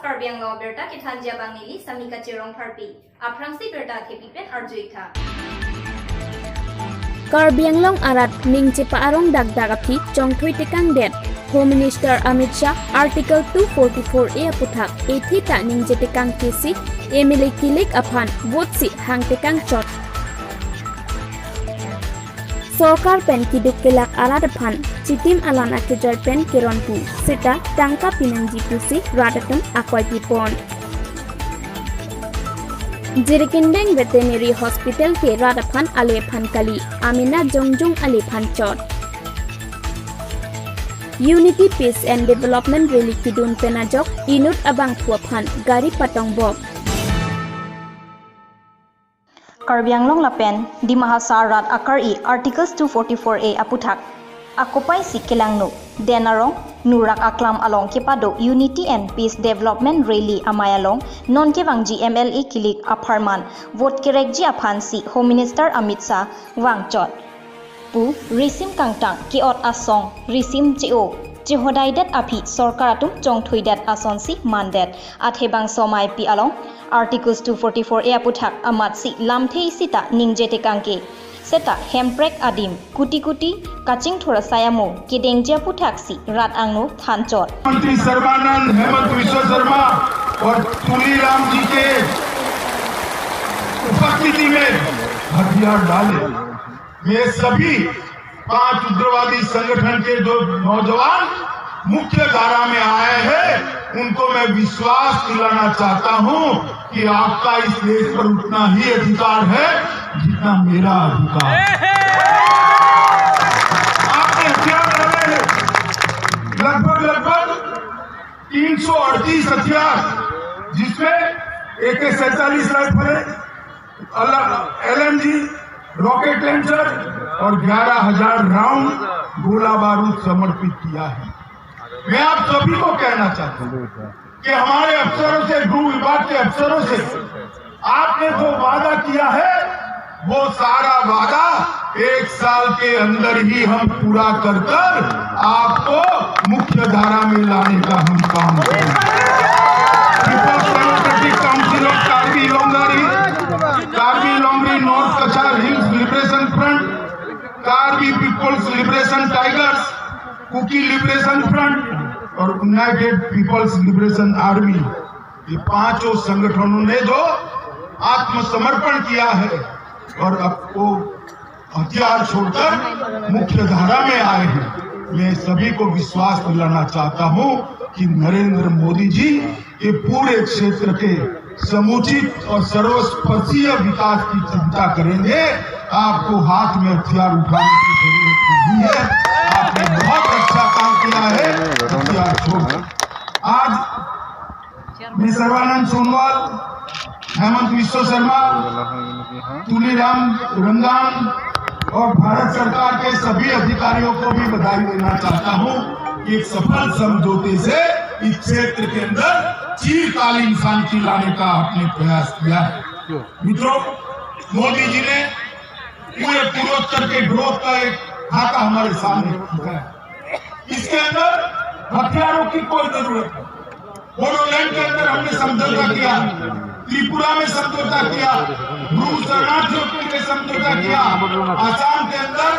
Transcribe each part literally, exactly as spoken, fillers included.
Karbi Anglong abirta kethanji abang neli Samika Chirong Pharpi. Aphrangsi birta thepi pen arju-ik tha. Karbi Anglong arat ning chepa-arong dakdak aphi chongthui tekangdet. Home Minister Amit Shah Article two forty-four A aputhak ethi ta ningje tekang kesi M L A kilik aphan vote si hang tekang chot. Sorkar pen keduk kelak arat aphan chitim alan akejoi pen keron pu seta tangka pinangji pusi rat atum akoi pipon. Jirikindeng Veterinary Hospital ke rat aphan ale aphan kali, amena jongjong ale aphan chot. Unity Peace and Development Rally kedun pen ajok inut abangphu aphan gari patongbom. Karbi Anglong lapen Dima Hasao arat akari Articles two forty-four A aputhak akopai si kelangno, Den Arong, Nurak Aklam along kepado Unity and Peace Development Rally amei along non kevangji M L A kilik apharman vote kerekji aphan si Home Minister Amit Shah vangchot pu risim kangtang ke-ot asong, risim che-o chehodaidet aphi sorkar atum chongthuidet asonsi mandet. Athe bangso ameipi along Articles two forty-four A aputhak amatsi lamthe seta ningje tekang ke. Seta hemprek adim kuti kuti kachingthur asai amo kedengji aputhaksi rat angno thanchot. मंत्री सर्बानंद, हेमंत विश्व शर्मा और तुलीराम जी के उपस्थिति में हथियार डाले। ये सभी पांच उग्रवादी संगठन के जो नौजवान मुख्य धारा में आए हैं, उनको मैं विश्वास दिलाना चाहता हूं कि आपका इस देश पर उतना ही अधिकार है जितना मेरा अधिकार है। आपने हथियार डाले हैं, लगभग, लगभग तीन सौ अड़तीस हथियार, जिसमें ए के सैंतालीस राइफल है, अलग L M G, rocket launcher और ग्यारह हजार राउंड गोला बारूद समर्पित किया है। मैं आप सभी को कहना चाहता हूं कि हमारे अफसरों से, गृह विभाग के अफसरों से आपने जो वादा किया है, वो सारा वादा एक साल के अंदर ही हम पूरा कर कर आपको मुख्य धारा में लाने का हम काम करेंगे। People's Democratic Council of Karbi Longri, Karbi Longri North Cachar Hills Liberation Front, Karbi People's Liberation Tigers, Kuki Liberation Front और United People's Liberation Army, ये पांचों संगठनों ने जो आत्मसमर्पण किया है और अब वो हथियार छोड़कर मुख्य धारा में आए हैं, मैं सभी को विश्वास दिलाना चाहता हूं कि नरेंद्र मोदी जी ये पूरे क्षेत्र के समुचित और सर्वस्पर्शीय विकास की चिंता करेंगे। आपको हाथ में हथियार उठाने की जरूरत नहीं है। आपने बहुत अच्छा काम किया है, हथियार छोड़। आज मैं सर्बानंद सोनोवाल, हेमंत विश्व शर्मा, तुलीराम रंगान और भारत सरकार के सभी अधिकारियों को भी बधाई देना चाहता हूं कि एक सफल समझौते से इस क्षेत्र के अंदर चिरकालीन शांति लाने का आपने प्रयास किया है। मित्रों, मोदी जी ने पूरे पूर्वोत्तर के ग्रोथ का एक खाका हमारे सामने रखा है। इसके अंदर हथियारों की कोई जरूरत नहीं। बोडोलैंड के अंदर हमने समझौता किया, त्रिपुरा में समझौता किया, ब्रू शरणार्थियों के लिए समझौता किया, आसाम के अंदर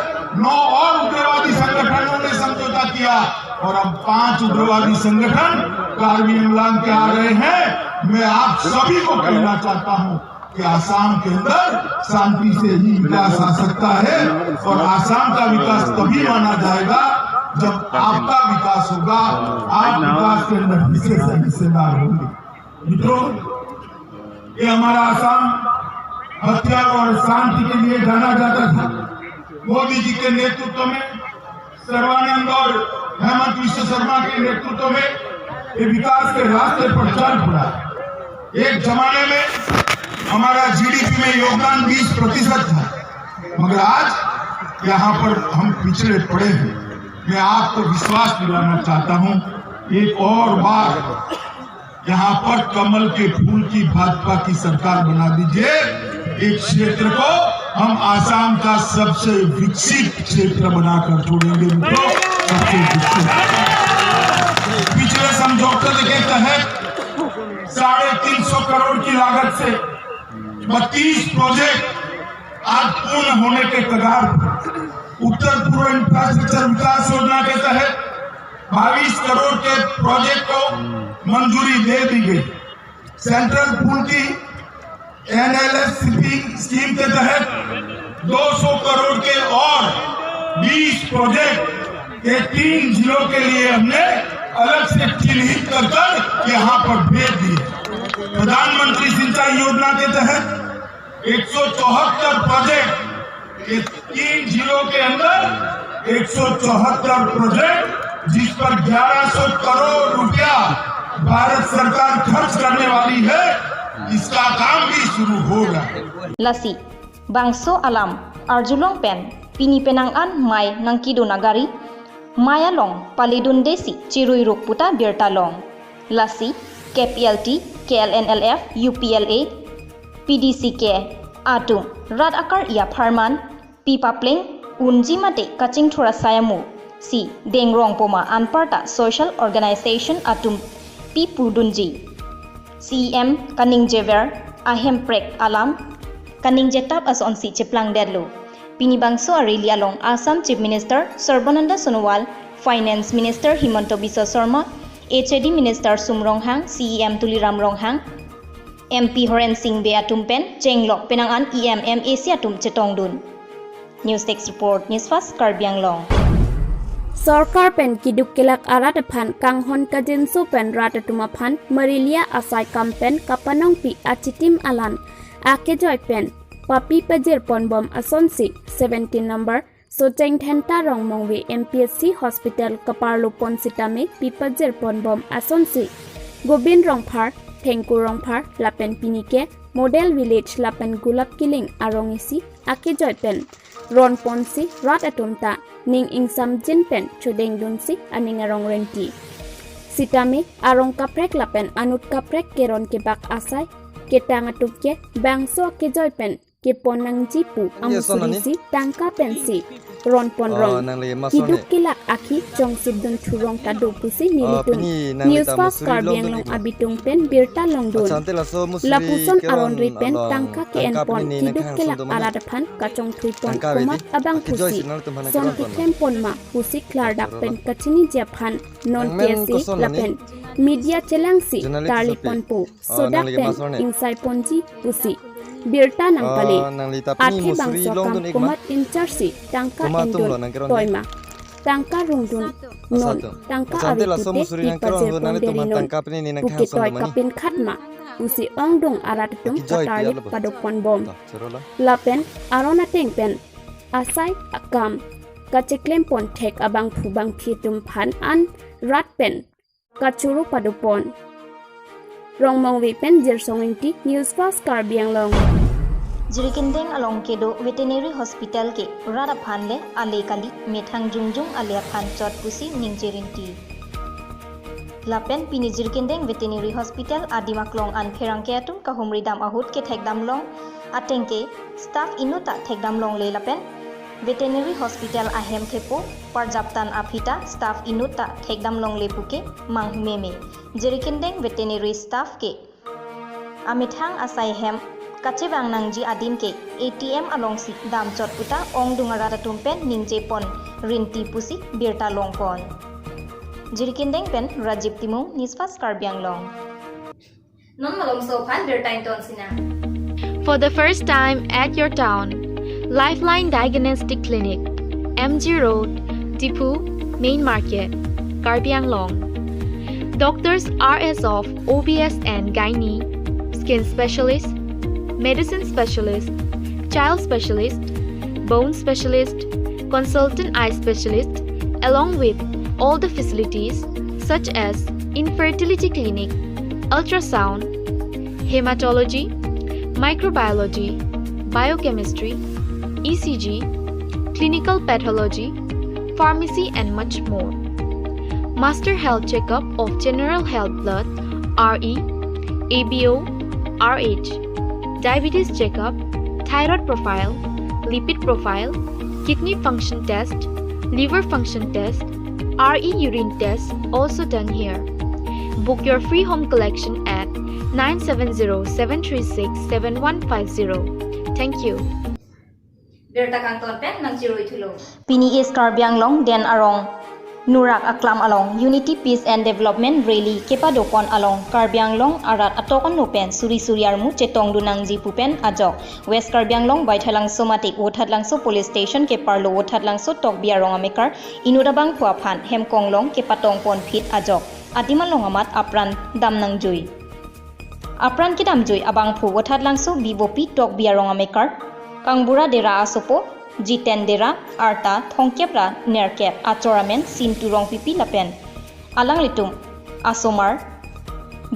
नौ और उग्रवादी संगठनों ने समझौता किया और अब पांच उग्रवादी संगठन कार्बी आंगलोंग के आ रहे हैं। मैं आप सभी को कहना चाहता हूं कि आसाम के अंदर शांति से ही विकास आ सकता है और आसाम का विकास तभी माना जाएगा जब आपका विकास होगा, आप विकास के अंदर हिस्से से हिस्सेदार होंगे। मित्रों, ये हमारा आसाम हथियार और शांति के लिए जाना जाता था। मोदी जी के नेतृत्व में, सर्बानंद और हेमंत विश्व शर्मा के नेतृत्व में ये विकास के रास्ते पर चल पड़ा। एक जमाने में हमारा जीडीपी में योगदान बीस प्रतिशत था, मगर आज यहां पर हम पिछड़े पड़े हैं। मैं आपको विश्वास दिलाना चाहता हूं, एक और बार यहां पर कमल के फूल की भाजपा की सरकार बना दीजिए। इस क्षेत्र को हम आसाम का सबसे विकसित क्षेत्र बनाकर छोड़ेंगे, मित्रों, सबसे विकसित। पिछले समझौते के तहत साढ़े तीन सौ करोड़ की लागत से बत्तीस प्रोजेक्ट आज पूर्ण होने के कगार पर। उत्तर पूर्व इंफ्रास्ट्रक्चर विकास योजना के तहत बाईस करोड़ के प्रोजेक्ट को मंजूरी दे दी गई। सेंट्रल पूल की एनएलएससीपी स्कीम के तहत दो सौ करोड़ के और बीस प्रोजेक्ट के तीन जिलों के लिए हमने अलग से चिन्हित कर कर यहाँ पर भेज दिए। प्रधानमंत्री सिंचाई योजना के तहत एक सौ चौहत्तर प्रोजेक्ट, ये तीन जिलों के अंदर एक सौ चौहत्तर प्रोजेक्ट, जिस पर ग्यारह सौ करोड़ रुपया भारत सरकार खर्च करने वाली है, इसका काम भी शुरू होगा। Lasi bangso alam arjulong pen pini penang an mei nangkedun agari mei along paledundesi chirui ruk puta birta long. Lasi KPLT, KLNLF, UPLA, PDCK atum rat akar-i apharman pi papleng unji mate kachingthur asai amu si dengrong poma anparta social organization atum pi pudunji. CEM kaningjever ahemprek alam kaningjetap asonsi cheplangdetlo. Pini bangso a-rally along Assam Chief Minister Sarbananda Sonowal, Finance Minister Himanta Biswa Sarma, HAD Minister Sum Ronghang, CEM Tuliram Ronghang, MP Horen Sing Bey atum pen chenglok penang an EM MAC atum chetongdun. News Desk Report, News Fast Karbi Anglong. Sorkar pen keduk kelak arat aphan kanghon kajinso pen rat atum aphan merilia asai kam pen kapanongpi achitim alan akejoi pen papi pajir ponbom asonsi seventeen number Socheng Dhenta Rongmongve MPSC Hospital kaparlo pon sitame pi pajir ponbom asonsi Gobind Rongphar, Thengkur Rongphar lapen pini ke Model Village lapen Gulap Killing arong isi akejoi pen ron ponsi rat atum ta ning ingsamjin pen chodengdunsi aning arong renti. Sitame arong kaprek lapen anut kaprek keron kebak asai ketang atum ke bangso akejoi pen kepon nangji pu amusuri si tangka pensi ron pon rong. Keduk kelak akhi chongsip dun thurong ta do pusi nelitum News Fast Karbi Anglong abitung pen birta longdun. Lapuson aron ri pen tangka ke-en pon keduk kelak arat aphan kachongthui pon komat abang pusi son keklem pon ma pusi klardak pen kachiniji aphan non KSA lapen media chelangsi tarli ponpo. Sodak pen ingsai ponji pusi birta nangpale. Athe bangso akam komat incharsi tangka endun toima. Tangka rungdun non tangka ari pute pi pajir pon deri non puke toi kapinkhat ma pusi ongdung arat atum katarlip padok ponbom. Lapen aron ateng pen asai akam kacheklem pon thek abangphu bangphi atum aphan an rat pen kachoro padopon. Rongmongve pen Jirsong Ingti, News Fast Karbi Anglong. Jirikindeng along kedo Veterinary Hospital ke rat aphan le ale kali, methang jongjong ale aphan chot pusi ningje rinti. Lapen pini Jirikindeng Veterinary Hospital adim aklong an pherangke atum kahumri dam ahut kethek damlong ateng ke staff inut ta thek damlongle lapen Veterinary Hospital ahem thepo parjaptan aphi ta staff inut ta thek damlongle puke manghu meme. Jirikindeng veterinary staff ke amethang asai hem kachevang nangji adim ke ATM alongsi damchot puta ongdung arat atum pen ningje pon rinti pusi birta longpon. Jirikindeng pen Rajiv Timung, News Fast Karbi Anglong. Non malomso aphan birta ington sinang. For the first time at your town, Lifeline Diagnostic Clinic, M G Road, Diphu, Main Market, Karbi Anglong. Doctors are as of O B S and Gynae, Skin Specialist, Medicine Specialist, Child Specialist, Bone Specialist, Consultant Eye Specialist, along with all the facilities such as Infertility Clinic, Ultrasound, Hematology, Microbiology, Biochemistry, E C G, Clinical Pathology, Pharmacy and much more. Master Health Checkup of General Health Blood, R E, A B O, R H, Diabetes Checkup, Thyroid Profile, Lipid Profile, Kidney Function Test, Liver Function Test, R E Urine Test also done here. Book your free home collection at nine seven zero seven three six seven one five zero. Thank you. Birta kangton pen nangchiroi thulo. Pini East Karbi Anglong den arong Nurak Aklam along Unity Peace and Development Rally kepadopon along Karbi Anglong arat atokon no pen suri suri armu chetongdun nangji pu pen ajok West Karbi Anglong Baithalangso mate Wothatlangso Police Station keparlo Wothatlangso Tokbi arong amekar inut abangphu aphan hem konglong kepatongpon phit ajok adim along amat apran dam nangjui. Apran kedamjui abangphu Wothatlangso Bibopi Tokbi arong amekar, Kangbura Dera asopo, Jiten Dera, arta thongkep ra nerkep achor amen Sintu Rongpipi lapen alanglitum asomar,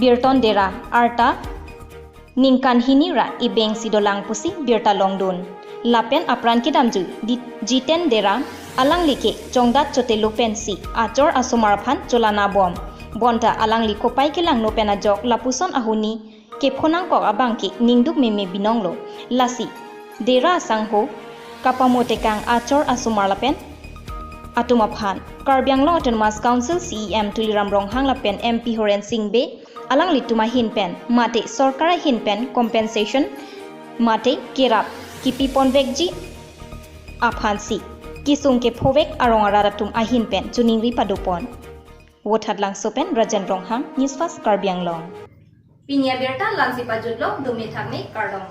Birton Dera, arta ningkan hini ra ibeng si dolang pusi birta longdun. Lapen apran kedamjui di Jiten Dera alangli ke chongdat chotelo pensi achor asomar aphan cholana bom. Bonta alangli kopai kelangno pen ajok lapuson ahuni kephonangkok abang ke ningduk meme binonglo. Lasi Dera asangho kapamotekang achor asomar lapen atum aphan Karbi Anglong Autonomous Council C E M Tuliram Ronghang lapen M P Horen Sing Bey alanglitum ahin pen mate sorkar ahin pen compensation mate kerap kipiponvekji aphansi kesung kephovek arong arat atum ahin pen choningri padopon. Wothatlangso pen Rajan Ronghang, News Fast Karbi Anglong. Pini abirta la-ansi pajutlo, dome thakme, kardom.